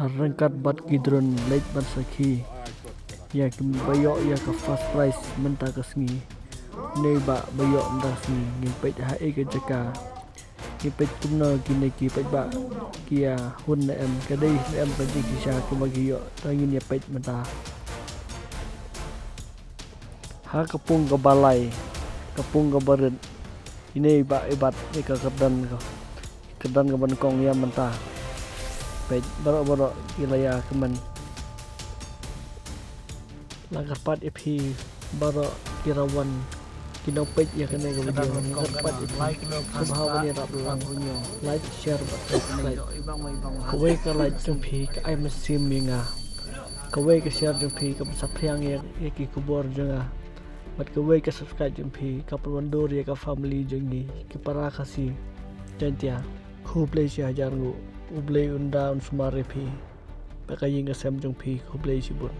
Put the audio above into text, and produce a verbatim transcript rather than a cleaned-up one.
Ryngkat bad ki drone leit ban sakhi ïa kiba ïoh ïa ka first prize mynta ka sngi. Ngi ba ba ïoh mynta ka sngi ngin peit ha ei ka jaka. Ngi peit kumno kine ki paidbah ki ïa hun ne em, ka dei ne em ka jingshisha kaba ki ïoh. Te ngin ïa peit mynta. Ha ka pung kaba lai, ka pung kaba rit, ine i ba i bat ïa ka kyrdan ka, kyrdan kaba nyngkong ïa mynta. Peit baroh baroh ki la ïa kmen. La kyrpad ïa phi baroh ki rawan ki nongpeit ïa kane ka video. Nga kyrpad ïa phi sngewbha ban ïarap lang, like, share bad subscribe. Kawei ka like jong phi ka ai mynsiem ïa nga. Kawei ka share jong phi ka pynsaphriang ïa, ïa ki khubor jong nga. Bad kawei ka subscribe jong phi ka pynwandur ïa ka family jong ngi ki para Khasi Jaiñtia. Khublei shi hajar nguh. U Blei un da un sumar ïa phi bad ka ïing ka sem jong phi. Khublei shibun.